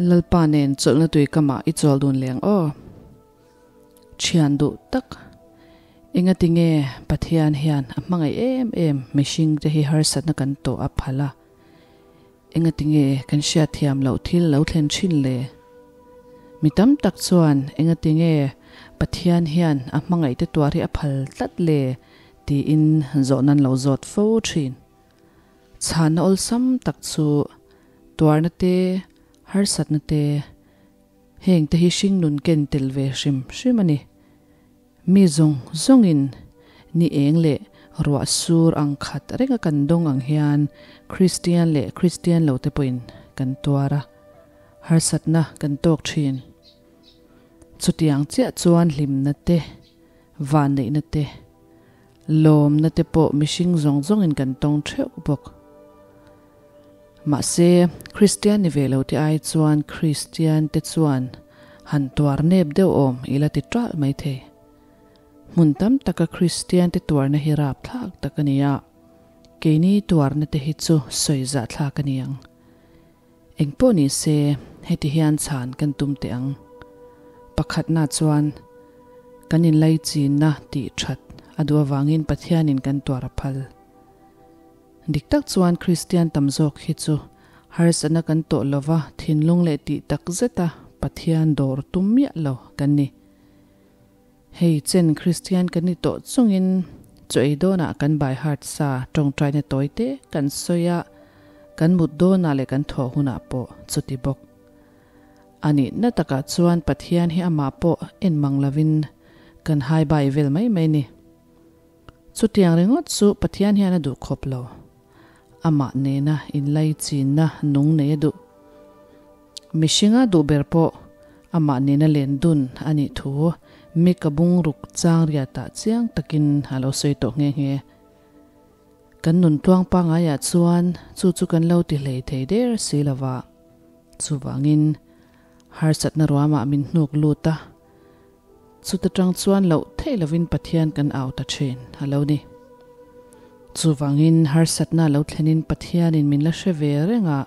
Lalpa nen chawlhna tui kamah i chawl dun leng aw. Thian duh tak. Engati nge Pathian hian a hmangaih em em mihring te hi harsatna kan tawh a phal a? Engati nge kan hriatthiam loh thil lo thlen thin le? Mi tam tak chuan engati nge Pathian hian a hmangaih te tuar hi a phal tlat le? tiin zawhna an lo zawt fo thin. Chhanna awlsam tak chu tuarna te, harsatna te, heng te hi hringnun ken tel ve hrim hrim a ni. Mi zawng zawngin ni eng leh ruah sur ang khat renga kan dawng ang hian Kristian leh Kristian lo te pawhin kan tuar a, harsatna kan tawk thin. Chutiang chiah chuan hlimna te, vanneihna te, lawmna te pawh mihring zawng zawngin kan tawng theuh bawk. Mahse, Kristian ni ve lo te ai chuan Kristian te chuan han tuar nep deuh awm i la ti ṭalh mai thei. Hmun tam taka Kristian te tuarna hi rapthlak tak a ni a, keini tuarna te hi chu sawi zahthlak a ni ang. Engpawh ni se, heti hian chhan kan tum teh ang. Pakhatna chuan, kan inlaichinna tih ṭhat a duh avangin Pathianin kan tuar a phal. Dik tak chuan Kristian tam zawk hi chu harsatna kan tawh lova thinlung leh tih tak zeta Pathian dawr tum miah lo kan ni. Hei chen Kristian kan ni tawh chungin chaw ei dawnah kan by heart sa tawngtaina tawi te kan sawi a, kan mut dawnah leh kan thawh hunah pawh chuti bawk. A nihna takah chuan Pathian hi amah pawh en mang lovin kan hai bai vel mai mai ni. Chutiang ringawt chu Pathian hian a duh khawp lo. Amah nena inlaichinna nung nei a duh. Mihringa duh ber pawh amah nena len dun a nih thu mi ka bungruk chang riatah chiang takin a lo sawi tawh nghe nghe. Kan nun tluang pangaiah chuan chu chu kan lo ti hlei thei der si lova. Chuvangin harsatna ruamah min hnuk lut a. Chuta tang chuan loh theih lovin Pathian kan au ta thin a lo ni. Chuvangin harsatna lo thlenin Pathianin min la hre ve reng a,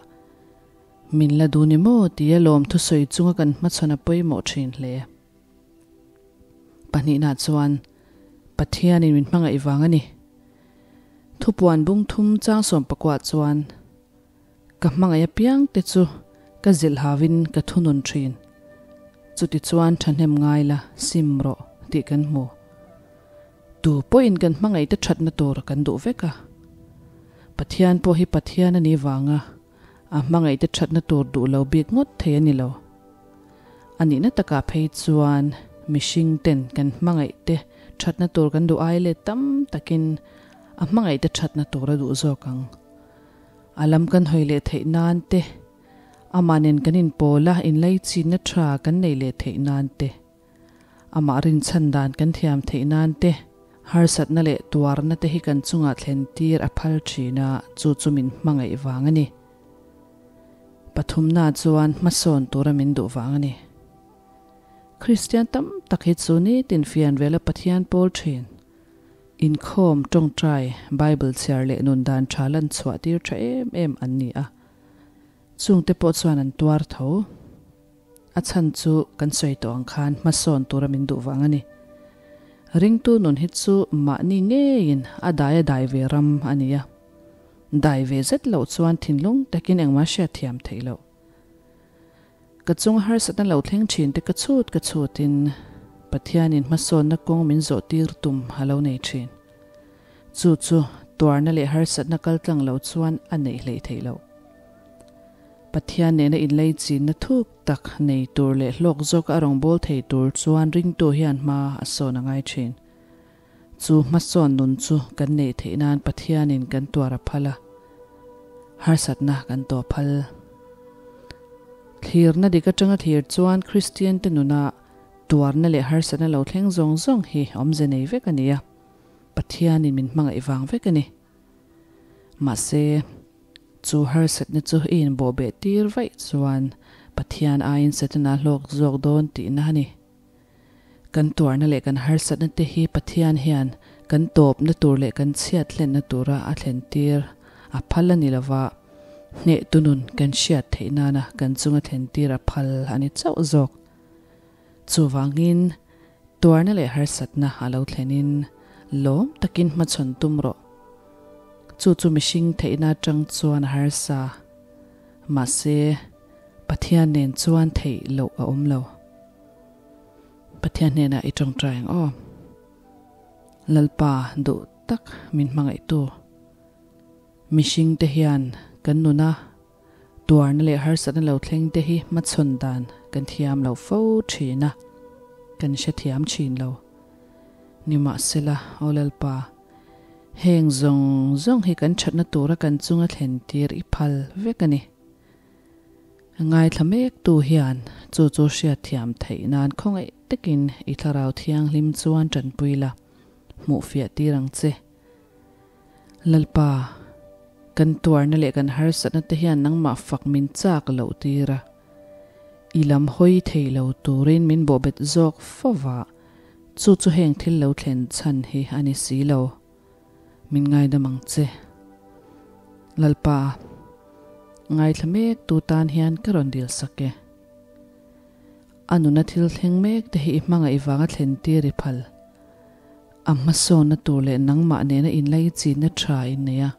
min la duh ni maw tia lawm thusawi chunga kan hmachhawn a pawimawh thin hle. Pahnihna chuan Pathianin min hmangaih vang a ni. Thupuan bung thum chang sawmpakua chuan Ka hmangaih apiang te chu ka zilh hauin ka thunun thin. Chutichuan thahnem ngai la, sim rawh tih kan hmu. Tu pawhin kan hmangaih te thatna tur kan duh vek a. Pathian pawh hi Pathian a ni vanga a hmangaih te thatna tur duh lo bik ngawt thei a ni lo. A nihna takah phei chuan mihring ten kan hmangaih te thatna tur kan duh ai let tam takin a hmangaih te thatna tur a duh zawk ang. A lam kan hawi leh theih nan te, amah nen kan inpawl a, inlaichinna tha kan neih leh theih nan te, amah rinchhan dan kan thiam theih nan te, harsatna leh tuarna te hi kan chungah thlen tir a phal thin a, chu chu min hmangaih vang a ni. Pathumna chuan hmasawn tura min duh vang a ni. Kristian tam tak hi chu nitin fian vela Pathian pawl thin. Inkhawm, tawngtai, Bible chhiar leh nun dan tha lan chhuah tir tha em em an ni a. Chungte pawh chuan an tuar tho. A chhan chu kan sawi tawh ang khan hmasawn tura min duh vang a ni. Ringtu nun hi chu mahni ngeiin a dai a dai ve ram a ni a. Dai ve zet loh chuan thinlung takin engmah hriat thiam theih loh. Ka chung harsatna lo thleng thin te ka chhut ka chhutin Pathianin hmasawnna kawng min zawh tir tum a lo nei thin. Chu chu tuarna leh harsatna kal tlang lo chuan a neih hleih theih loh. Pathian nena inleichinna thuk tak nei tur leh hlawk zawka a rawngbâwl thei tur chuan ringtu hian hma a sawn a ngai thin. Chu hmasawn nun chu kan neih theih nan Pathianin kan tuar a phal a, harsatna kan tawh phal. Thlirna dik atanga thlir chuan Kristiante nuna tuarna leh harsatna lo thleng zawng zawng hi awmze nei vek a ni a, Pathianin min hmangaih vang vek a ni. Mahse, chu harsatna chu i inbawhbeh tir vaih chuan Pathian aiin Setana hlawk zawk dawn tihna a ni. Kan tuarna leh kan harsatna te hi Pathian hian kan tawpna tur leh kan chhiat hlenna tura a thlen tir a phal a ni lova. Hnehtu nun kan hriat theih nana kan chunga thlen tir a phal a ni chauh zawk. Chuvangin, tuarna leh harsatna a lo thlenin lawm takin hmachhawn tum rawh. Chu chu mihring theihna atang chuan a harsa. Mahse, Pathian nen chuan theih loh a awm lo. Pathian hnenah i tawngtai ang aw. Lalpa duh tak min hmangaihtu. Mihringte hian kan nuna tuarna leh harsatna lo thleng te hi hmachhawn dan kan thiam lo fo thin a, kan hrethiam thin lo. Nimahsela, Aw Lalpa, heng zawng zawng hi kan thatna tura kan chunga thlen tir i phal vek a ni. Ngaithla mektu hian chu chu hriatthiam theih nan khawngaih takin i thlarau thianghlim chuan tanpui la, hmuhfiah tir ang che. Lalpa, kan tuarna leh kan harsatna te hian nangmah fak min chak loh tir a, i lam hawi thei lo turin min bawhbet zawk fova, chu chu heng thil lo thlen chhan hi a ni si lo. Min ngaidam ang che. Lalpa, ngaithla mek tu tan hian ka rawn dil sak e. A nuna thil thleng mek te hi i hmangaih vanga thlen tir i phal. A hmasawnna tur leh nangmah nena inlai chinna tha in nei a.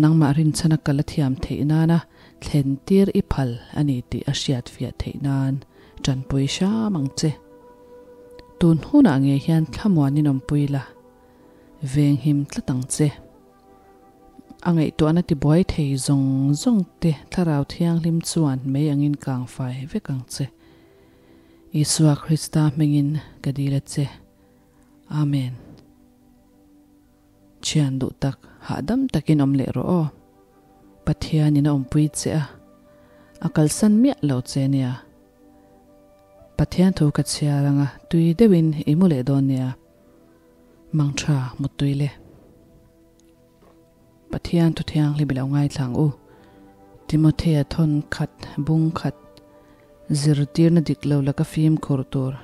Nangmah rinchhana kal a thiam theih nana thlen tir i phal a ni tih a hriat fiah theih nan tanpui hram ang che. Tun hunah ngei hian thlamuanin awmpui la, venghim tlat ang che. A ngaihtuahna tibuai thei zawng zawng te Thlarau Thianghlim chuan mei angin kang fai vek ang che. Isua Krista hmingin ka dil a che. Amen. Thian duh tak, hahdam takin awm leh rawh aw. Pathianin a awmpui che a, a kalsan miah lo che nia. Pathian thu ka chhiar anga tui deuhin i mu leh dawn nia. Mangtha muttui le. Pathian thu thianghlim i lo ngaithlang u. Timothea thawn khat, bung khat, zirtirna dik lo laka fimkhur tur.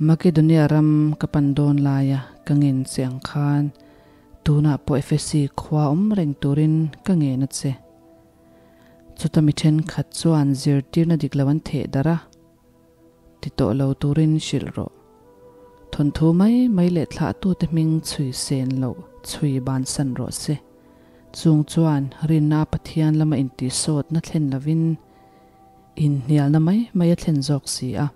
Makedonia ram ka pan dawn laia ka ngen che ang khan tunah pawh Efesi khua awm reng turin ka ngen a che. Chuta mi thenkhat chuan zirtirna dik lo an theh darh a, ti tawh lo turin hrilh rawh. Thawnthu mai mai leh thlahtute hming chhui sen loh chhui bansan rawh se. Chung chuan rinna Pathian lama intihsawtna thlen lovin inhnialna mai mai a thlen zawk si a.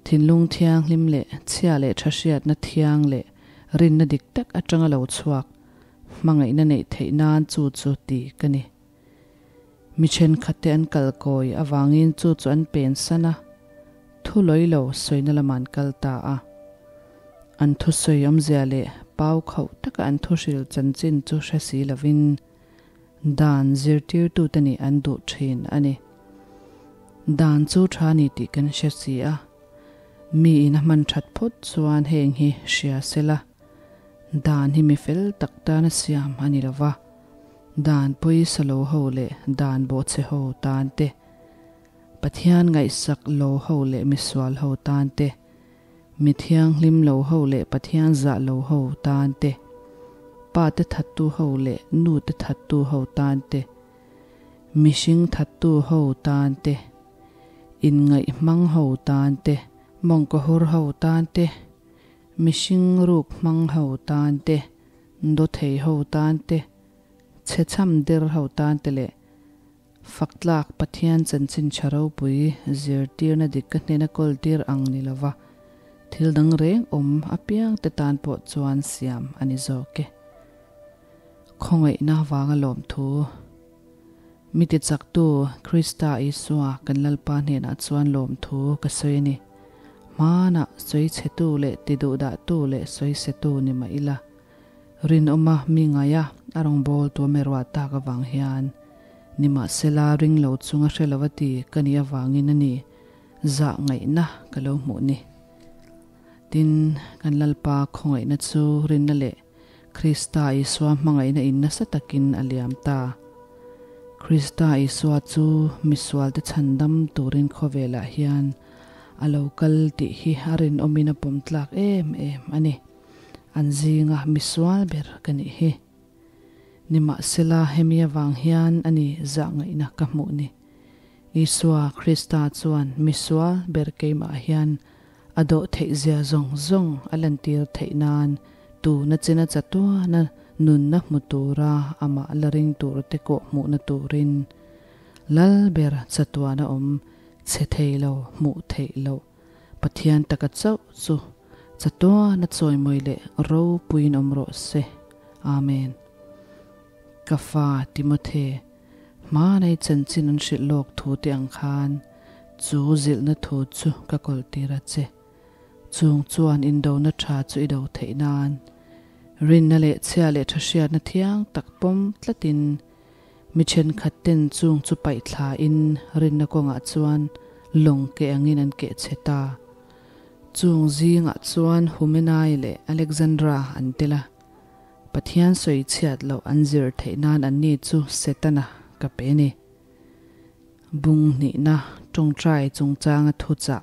Thinlung thianghlim leh chhia leh tha hriatna thiang leh rinna dik tak atanga lo chhuak hmangaihna neih theih nan chu chu ti ka ni. Mi thenkhatte an kal kawi avangin chu chu an pen san a, thu lawi lo sawina lamah an kal ta a. An thusawi awmzia leh pau khauh taka an thuhril chanchin chu hre si lovin dan zirtirtute nih an duh thin a ni. Dan chu tha ni tih kan hre si a, miin a hman that phawt chuan heng hi hria sela, dan hi mi fel tak tana siam a ni lova. Dan pawisa lo ho leh dan bawhchhe ho tan te, Pathian ngaihsak lo ho leh misual ho tan te, mi thianghlim lo ho leh Pathian zah lo ho tan te, pa te thattu ho leh nu te thattu ho tan te, mihring thattu ho tan te, inngaih hmang ho tan te, mawngkawhur ho tan te, mihring ruk hmang ho tan te, Dawthei ho tan te, chhechham der ho tan te leh faktlak Pathian chanchin tha ropui zirtirna dik ka hnena kawl tir ang ni lova thil dang reng awm apiang te tan pawh chuan siam a ni zawk e. Khawngaihna vanga lawmthu mi tichaktu Krista Isua kan Lalpa hnenah chuan lawmthu ka sawi a ni. Hmanah sawi chhetu leh ti duhdahtu leh sawi setu ni mah ila, rinawma mi ngaia a rawngbâwl tu a meruah tâk avâng hian nimahsela ring lo chunga hre lova ti ka nih avângin a ni zah ngaihna ka lo hmuh ni. Tin, kan Lalpa khawngaihna chu rinna leh Krista Isua hmangaihna in nasa takin a liam ta. Krista Isua chu misualte chhandam turin khawvelah hian a lo kal tih hi a rinawmin a pawm tlak em em a ni. An zinga misual ber ka nih hi. Nimahsela hemi avang hian a ni zah ngaihna ka hmuh ni. Isua Krista chuan misual ber keimah hian a dawh theih zia zawng zawng a lantir theih nan tuna china chatuana nunna hmu tura amah la ring turte kawh hmuhna turin Lal ber chatuana awm chhe thei lo hmuh theih loh Pathian taka chauh chu chatuana chawimawi leh ropuiin awm rawh se. Amen. Ka fa Timothe, hmanei chanchin an hrilh lawk thu te ang khan chu zilhna thu chu ka kawltir a che. Chung chuan indona tha chu i do theih nan rinna leh chhia leh tha hriatna thiang tak pawm tlatin mi thenkhat ten chung chu paih thla in rinna kawngah chuan lawng keh angin an keh chhe ta. Chung zingah chuan Humenai leh Alexandra an tel a. Pathian sawi chhiat loh an zir theih nan anni chu Setana ka pe a ni. Bung hnihna tawngtai chungchanga thuchah.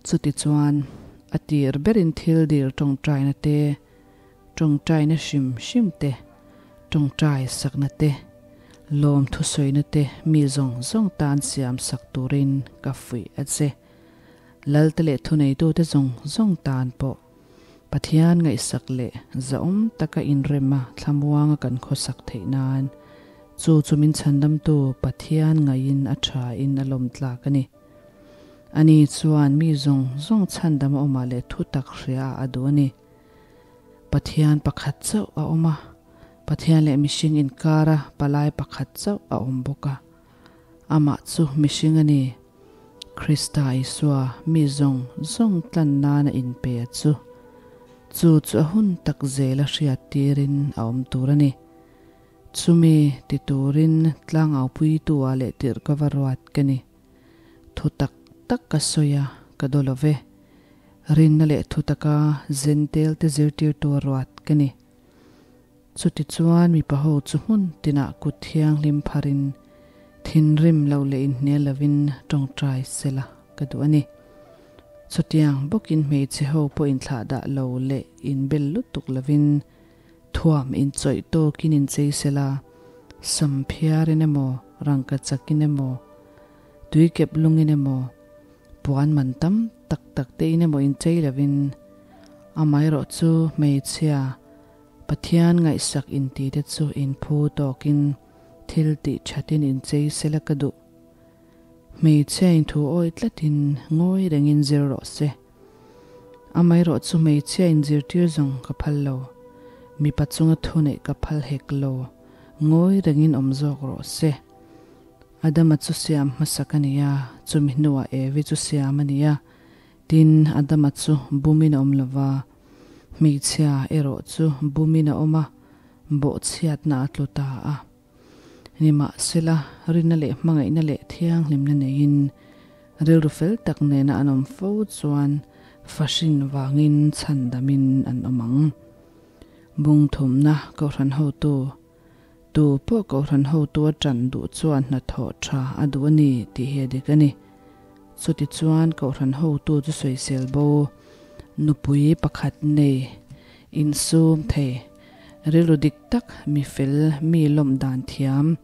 Chutichuan, a tir berin thil dil tawngtaina te, tawngtaina hrim hrim te, tawngtai sakna te, lawm thusawina te mi zawng zawng tan siam sak turin ka fuih a che. Lalte leh thuneitute zawng zawng tan pawh Pathian ngaihsak leh zahawm taka inrema thlamuanga kan khawsak theih nan chu chu min chhandamtu Pathian ngaihin a thain a lawm tlak a ni. Ani chuan mi zawng zawng chhandam a awmah leh thutak hria a duh a ni. Pathian pakhat chauh a awm a, Pathian leh mihring inkara palai pakhat chauh a awm bawk a. Amah chu mihring a ni. Krista Isua mi zawng zawng tlan nana inpe a chu. Chu chu a hun tak zela hriat tirin a awm tur a ni. Chumi ti turin tlangaupuitu-ah leh tirh ka va ruat ka ni. Thu tak tak ka sawi a, ka daw lo ve. Rinna leh thu taka zentel te zirtirtu a ruat ka ni. Chutichuan mipa ho chu hmun tinah kut thianghlim pharin thinrim lo leh inhnial lovin tawngtai sela ka duh a ni. Chutiang bawkin hmeichhe ho pawh inthlah dah lo leh inbel lutuk lovin Thuam inchawih tawkin inchei sela, sam phiarin emaw, rangka chakin emaw, tui kep lungin emaw, puan man tam tak tak tein emaw inchei lovin, amaherawh chu hmeichhia Pathian ngaihsak intite chu inphu tawkin thil tih thatin inchei sela ka duh. Hmeichhia inthu awi tlatin ngawi rengin zir rawh se. Amaherawh chu hmeichhia inzirtir zawng ka phal lo. Mipa chunga thu neih ka phal hek lo. Ngawi rengin awm zawk rawh se. Adama chu siam hmasak a ni a, chumi hnuah Evi chu siam a ni a. Tin, Adama chu bumin a awm lo va, hmeichhia erawh chu bumin a awm a, bawhchhiatna a tlu ta a. Nimahsela, rinna leh hmangaihna leh thianghlimna neiin rilru fel tak nena an awm fo chuan fahrin vangin chhandamin an awm ang. Bung thumna Kohhran hotu, Tu pawh Kohhran hotu a tan duh chuan hnathawh tha a duh a ni tih hi a dik a ni. Chutichuan Kohhran hotu chu sawisel bo, nupui pakhat nei, insum thei, Rilru dik tak, mi fel, mi lawmh dan thiam,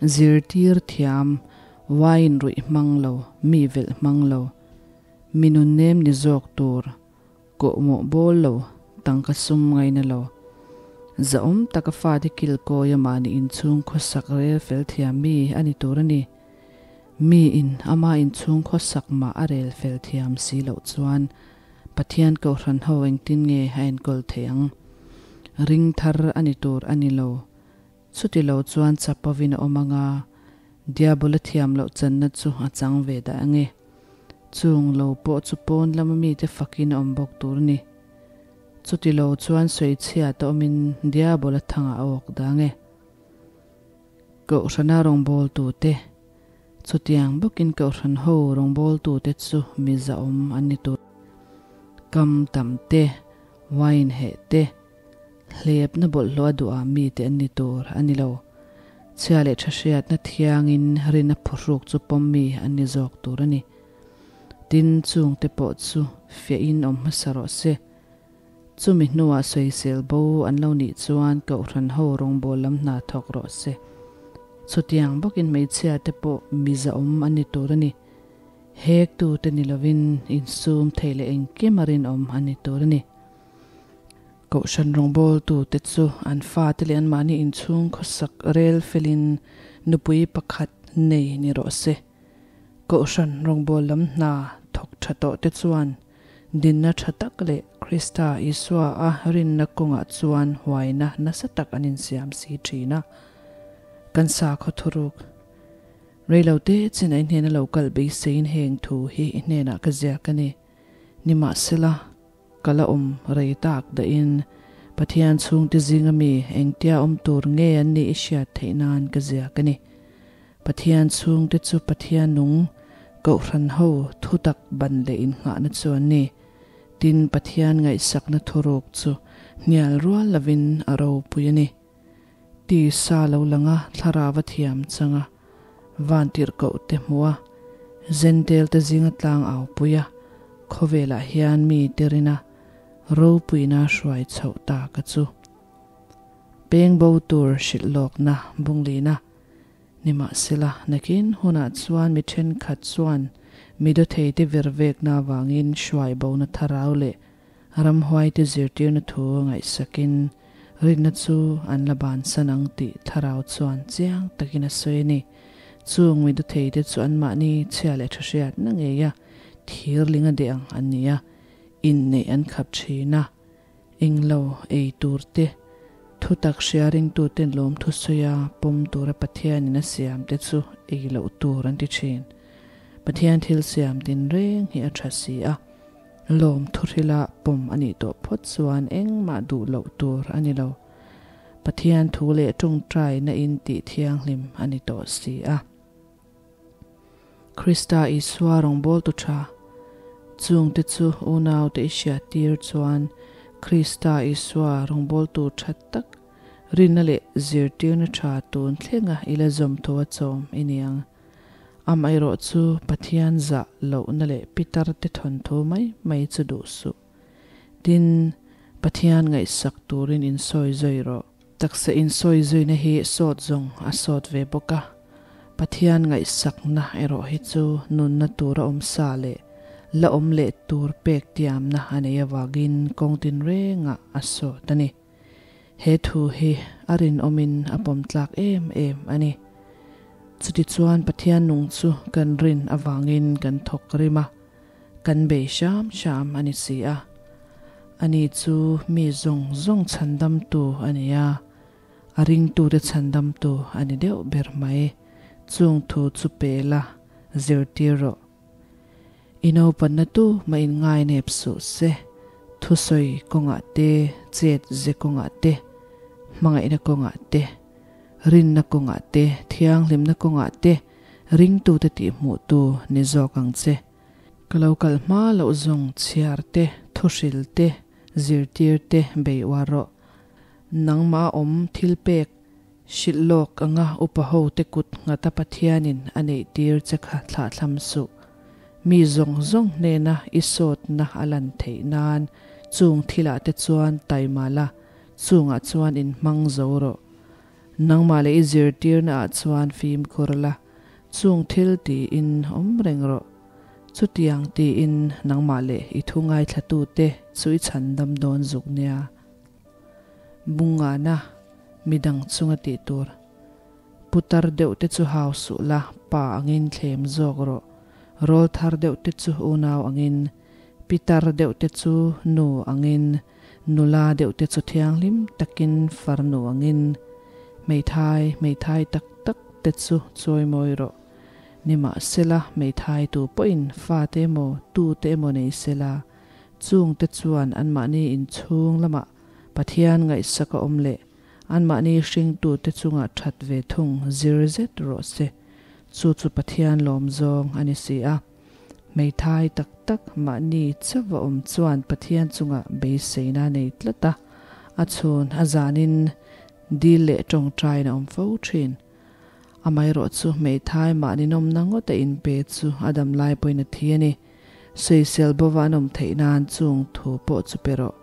zirtir thiam, wine ruih hmang lo, mi velh hmang lo, mi nunnem ni zawk tur, kawhmawh bawl lo, tangka sum ngaina lo, zahawm taka fate kilkawi amahni inchhung khawsak rel fel thiam mi a ni tur a ni. Mi in ama inchhung khawsak mah a rel fel thiam si loh chuan Pathian Kohhran ho engtin nge a enkawl thei ang? Ring thar a ni tur a ni lo. Chuti lo chuan chapovin a awm anga, Diabola thiam loh channa chu a chang ve dah ange. Chung lo pawh chu pawn lama mite fakin a awm bawk tur a ni. Chuti lo chuan sawichhiat a awmin Diabola thangah a awk dah ange. Kohhrana rawngbawltute, Chutiang bawkin Kohhran ho rawngbawltute chu mi zahawm an ni tur. Kam tam te, wine heh te, hlepna bawlhhlawh a duhah mite an ni tur a ni lo. Chhia leh tha hriatna thiangin rinna phuhruk chu pawm mi an ni zawk tur a ni. Tin, chungte pawh chu fiahin awm hmasa rawh se. Chumi hnuah sawisel bo an lo nih chuan Kohhran ho rawngbâwl lam hna thawk rawh se. Chutiang bawkin hmeichhia te pawh mi zahawm an ni tur a ni. Hektu te ni lovin insum theih leh engkim a rinawm an ni tur a ni. Kohhran rawngbawltu te chu an fate leh anmahni inchhung khawsak rel felin nupui pakhat nei ni rawh se. Kohhran rawngbâwl lam hna thawk tha tawh te chuan dinna tha tak leh Krista Isua a rinna kawngah chuan huaina nasa tak an insiam si thin a. Kan sakhaw thuruk Reilote chin a i hnena lo kal beiseiin heng thu hi i hnenah ka ziak a ni. Nimahsela, ka la awm rei tak dahin Pathian chhungte zinga mi engtia awm tur nge an nih i hriat theih nan ka ziak a ni. Pathian chhungte chu Pathian nung Kohhran ho thutak ban leh innghahna chu an ni. Tin, Pathian ngaihsakna thuruk chu hnial rual lovin a ropui a ni. Tisa lo langa thlarau a thiam chang a, van tirhkoh te hmuh a, Zentel te zinga tlang au pui a, khawvelah hian mi te rin a, ropuina hruai chhoh ta ka chu. Peng bo tur hrilh lawkna bunglina nimahsela nakin hunah chuan mi thenkhat chuan mi dawthei te virvekna avangin hruai bona tharau leh Ramhuaite zirtirna thu ngaihsakin rinna chu an la bansan ang tih thlarau chuan chiang takin a sawi a ni. Chung mi dutheite chu anmahni chhia leh tha hriatna ngeia thirling a deh ang an ni a, inneih an khap thin a, englo ei tur te, thutak hria ringtuten lawmthu sawia pawm tura Pathianin a siamte chu ei loh tur an ti thin. Pathian thil siam tinreng hi a tha si a. Lawm thuhrila pawm a nih tawh phawt chuan engmah duh loh tur a ni lo. Pathian thu leh tawngtaina in tih thianghlim a ni tawh si a. Krista Isua rawngbawltu tha chungte chu unaute i hriattir chuan Krista Isua rawngbawltu tha tak rinna leh zirtirna tha tun thlenga i la zawm tho a chawm i ni ang. Amaherawh chu Pathian zah lohna leh pitar te thawnthu mai mai chu duh suh. Tin, Pathian ngaihsak turin insawi zui rawh. Taksa insawi zuina hi sawt zawng a sawt ve bawk a, Pathian ngaihsakna erawh hi chu nunna tura awm sa leh la awm leh tur pek tiamna a nei avangin kawng tinrengah a sawt a ni. He thu hi a rinawmin a pawm tlak em em a ni. Chutichuan Pathian nung chu kan rin avangin kan thawk rim a, kan bei hram hram a ni si a. Ani chu mi zawng zawng chhandamtu a ni a, a ringtute chhandamtu a ni deuh ber mai. Chung thu chu pe la, zirtir rawh. I naupanna tu mah in ngai nep suh se, thusawi kawngah te, chet ze kawngah te, hmangaihna kawngah te, rinna kawngah te, thianghlimna kawngah te ringtute tihhmuhtu ni zawk ang che. Ka lo kal hma loh zawng chhiar te, thuhril te, zirtir te bei uar rawh. Nangmah awm thilpek Hrilh lawk anga upa hote kut nghata Pathianin a neih tir che kha thlahthlam suh. Mi zawng zawng hnena i sawtna a lan theih nan chung thilah te chuan taima la, chungah chuan in hmang zo rawh. Nangmah leh i zirtirna ah chuan fimkhur la, chung thil tiin awm reng rawh. Chutiang tiin nangmah leh i thu ngaithlatute chu i chhandam dawn zuk nia. Bungana midang chunga tih tur. Putar deuh te chu hau suh la, pa angin thlem zawk rawh. Rawl thar deuh te chu unau angin, pitar deuh te chu nu angin, nula deuh te chu thianghlim takin farnu angin, hmeithai hmeithai tak tak te chu chawimawi rawh. Nimahsela hmeithai tu pawhin fate emaw tute emaw nei sela, Chungte chuan anmahni inchhung lamah Pathian ngaihsak a awm leh anmahni hringtute chunga that ve thung zir zet rawh se. Chu chu Pathian lawm zawng a ni si a. Hmeithai tak tak mahni chauh a awm chuan Pathian chunga beiseina nei tlat a, a chhun a zanin dil leh tawngtain a awm fo thin. Amaherawh chu hmeithai mahni nawmna ngawt a inpe chu a dam lai pawhin a thi a ni. Sawisel bova an awm theih nan chung thu pawh chu pe rawh.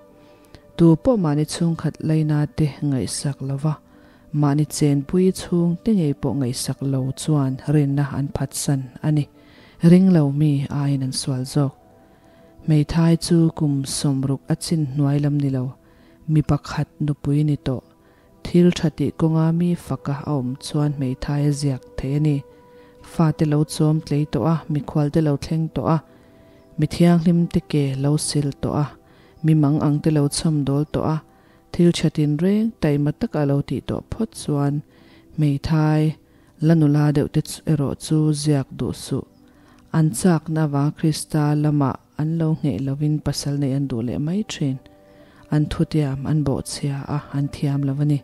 Tu pawh mahni chhungkhat laina te ngaihsak lova, mahni chenpui chhungte ngei pawh ngaihsak lo chuan rinna an phatsan a ni. Ring lo mi aiin an sual zawk. Hmeithai chu kum 60 a chin hnuai lam ni lo, mi pakhat nupui ni tawh. Thil tha tih kawnga mi faka a awm chuan hmeithai a ziak thei a ni. Fate lo chawm tlei tawh a, mikhual te lo thleng tawh a, mi thianghlim te ke lo sil tawh a, mi mang ang te lo chhawm dawl tawh a, thil tha tinreng taima taka a lo tih tawh phawt chuan hmeithai la nula deuh te erawh chu ziak duh suh. An chakna avanga Krista lamah an lo ngheh lovin pasal neih an duh leh mai thin. An thutiam an bawhchhia a, an thiam lo a ni.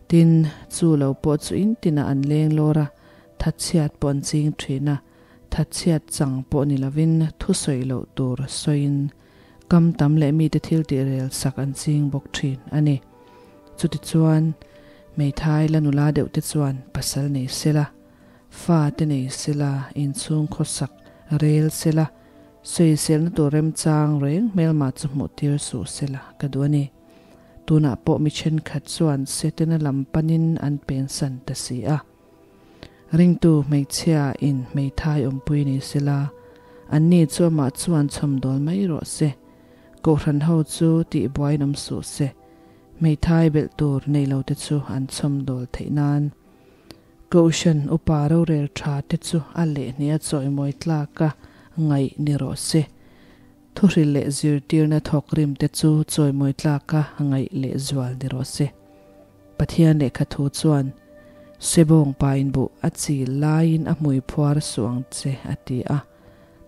Tin, chu lo pawh chu in tinah an leng lawr a, thatchhiat pawh an ching thin a, thatchhiat chang pawh ni lovin thusawi loh tur sawiin kam tam leh mite thil tih rel sak an ching bawk thin a ni. Chutichuan, hmeithai la nula deuh te chuan pasal nei sela, fa te nei sela, inchhung khawsak rel sela, Sawiselna tur remchang reng hmelma chu hmuh tir suh sela ka duh a ni. Tunah pawh mi thenkhat chuan Setana lam panin an pensan ta si a. Ringtu hmeichhia in hmeithai awmpui ni sela, anni chu amah chuan chhawmdawl mai rawh se. Kohhran ho chu tihbuaiin awm suh se. Hmeithai belh tur nei lo te chu an chhawmdawl theih nan. Kohhran upa rorel tha te chu a lehhnih a chawimawi tlak a ngaih ni rawh se. Thuhril leh zirtirna thawk rim te chu chawimawi tlak a ngaih leh zual ni rawh se. Pathian lehkha thu chuan, Sebawng pa in buh a chi laiin a hmui phuar suh ang che a ti a,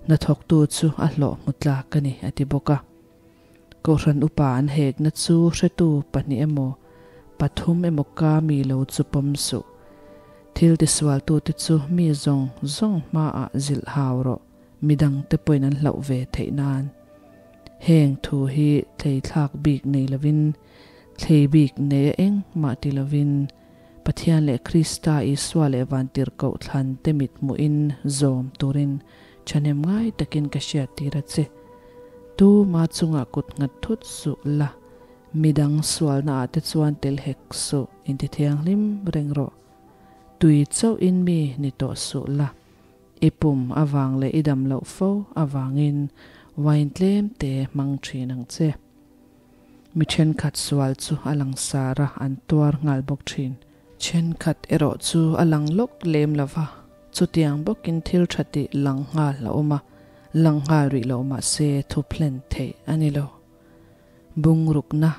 hnathawktu chu a hlawh hmu tlak a ni a ti bawk a. Kohhran upa an hekna chu hretu pahnih emaw, pathum emaw ka mi lo chu pawm suh. Thil tisualtute chu mi zawng zawng hmaah zilh hau rawh, midangte pawhin an hlauh ve theih nan. Heng thu hi thlei thlak bik nei lovin, thlei bik nei a engmah ti lovin, Pathian leh Krista Isua leh Vantirhkoh thlan te mit hmuhin zawm turin thahnem ngai takin ka hriattir a che. Tu ma chungah kut nghat thut suh la, midang sualna ah te chuan tel hek suh inti thianghlim reng rawh. Tui chauh in mi ni tawh suh la, i pum avang leh i dam loh fo avangin wine tlem te hmang thin ang che. Mi thenkhat sual chu a lang sar a, an tuar nghal bawk thin. Thenkhat erawh chu a lang lawk lem lo va, chutiang bawkin thil tha tih lang nghal a awm a, lang nghal rih lo mah se thu plen theih a ni lo. Bungrukna,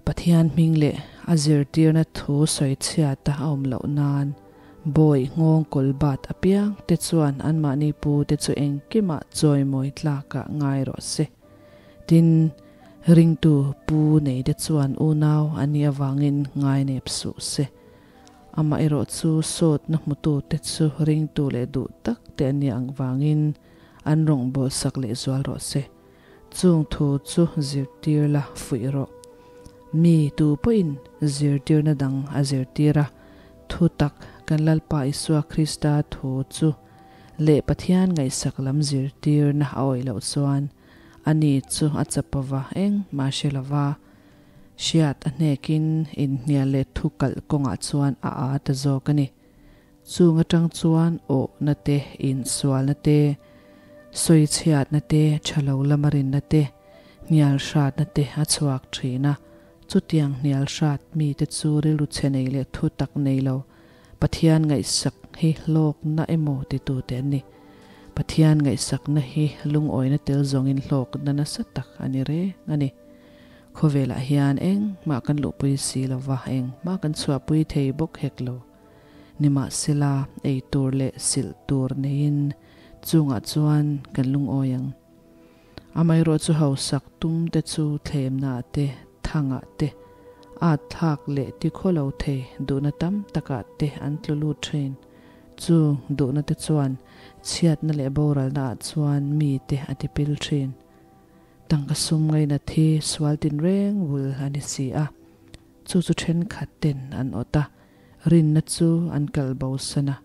Pathian hming leh a zirtirna thu sawi chhiata a awm loh nan bawi nghawng kawl bat apiang te chuan anmahni pu te chu engkimah chawimawi tlakah ngai rawh se. Tin, ringtu pu nei te chuan unau an nih avangin ngai nep suh se. Amaherawh chu sawtna hmutu te chu ringtu leh duh tak te an nih ang vangin an rawngbawlh sak leh zual rawh se. Chung thu chu zirtir la fuih rawh. Mi tu pawhin zirtirna dang a zirtir a, thu tak kan Lalpa Isua Krista thu chu leh Pathian ngaihsak lam zirtirna a awih loh chuan ani chu a chapova engmah hre lova hriat a hnekin inhnial leh thu kalh kawngah chuan a aa ta zawk a ni. Chung atang chuan awhna te, insualna te, sawichhiatna te, thalo lama rinna te, hnial hratna te a chhuak thin a. Chutiang hnial hrat mite chu rilru chhe nei leh thu tak nei lo Pathian ngaihsak hi hlawkna emaw titute an ni. Pathian ngaihsakna hi lungawina tel zawngin hlawkna nasa tak a ni reng a ni. Khawvelah hian engmah kan luhpui si lova, engmah kan chhuahpui thei bawk hek lo. Nimahsela, ei tur leh silh tur neiin chungah chuan kan lungawi ang. Amaherawh chu hausak tum te chu thlemna te, thangah te, at thlak leh ti khaw lo thei duhna tam takah te an tlu lut thin. Chu duhna te chuan chhiatna leh boralna ah chuan mi te a ti pil thin. Tangka sum ngaina thi sual tinreng bul a ni si a. Chu chu thenkhat ten an awt a, rinna chu an kal bo san a.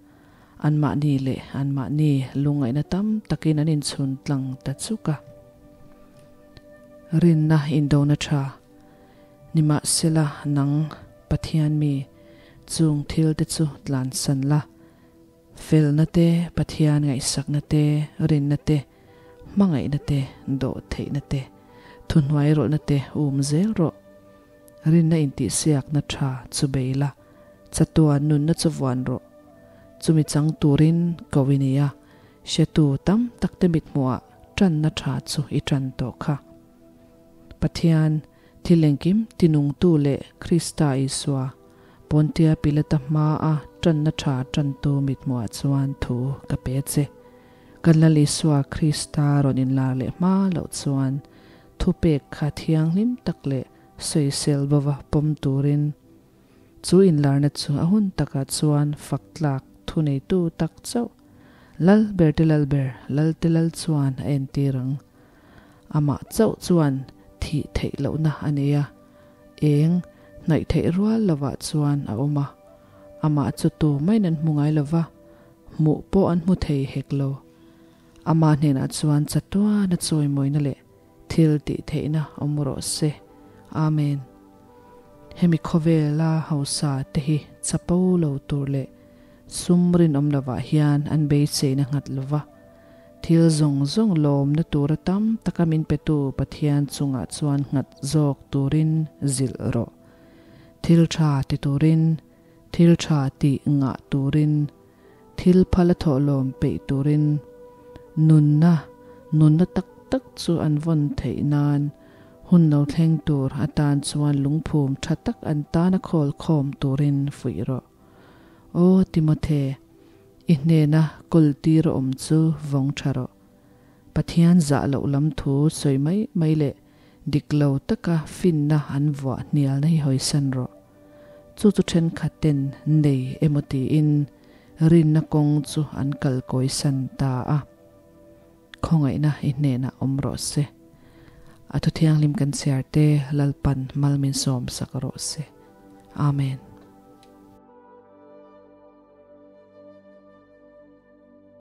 Anmahni leh anmahni lungngaihna tam takin an inchhun tlang ta chuk a. Rinna indona tha. Nimahsela nang Pathian mi, chung thil te chu tlansan la. Felna te, Pathian ngaihsakna te, rinna te, hmangaihna te, dawhtheihna te, thuhnuairawlhna te um zel rawh. Rinna intihsiakna tha chu bei la, chatuan nunna chu vuan rawh. Chumi chang turin ko i ni a, hretu tam takte mithmuhah tanna tha chu i tan tawh kha. Pathian, thil engkim tinungtu leh Krista Isua, Pontia Pilata hmaa tanna tha tantu mithmuhah chuan thu ka pe che. Kan Lal Isua Krista rawn inlar leh hma loh chuan thupek kha thianghlim tak leh sawisel bova pawm turin chu inlarna chu a hun takah chuan fak tlak thuneitu tak chauh Lal ber te Lal ber, Lal te Lal chuan a entir ang. Amah chauh chuan thih theih lohna a nei a, eng hnaih theih rual lovah chuan a awm a. Amah chu tu maiin an hmu ngai lova, hmuh pawh an hmu thei hek lo. Amah hnenah chuan chatuan a chawimawina leh thil tih theihna awm rawh se. Amen. Hemi khawvela hausa te hi chapo lo tur leh sum rinawm lovah hian an beiseina nghat lova, thil zawng zawng lawmna tura tam taka min petu Pathian chungah chuan nghat zawk turin zilh rawh. Thil tha ti turin, thil tha tih ngah turin, Thil phal a thawhlawm peih turin nunna, nunna tak tak chu an vawn theih nan hun lo thleng tur atan chuan lungphum tha tak an tana khawl khawm turin fuih rawh. Aw Timothe, i hnena kawl tir awm chu vawng tha rawh. Pathian zah loh lam thu sawi mai mai leh dik lo taka finna an vuah hnialna hi hawisan rawh. Chu chu thenkhat ten nei emaw tiin rinna kawng chu an kal kawisan ta a. Khawngaihna i hnenah awm rawh se. A thu thianghlim kan chhiar te Lalpan mal min sawm sak rawh se. Amen.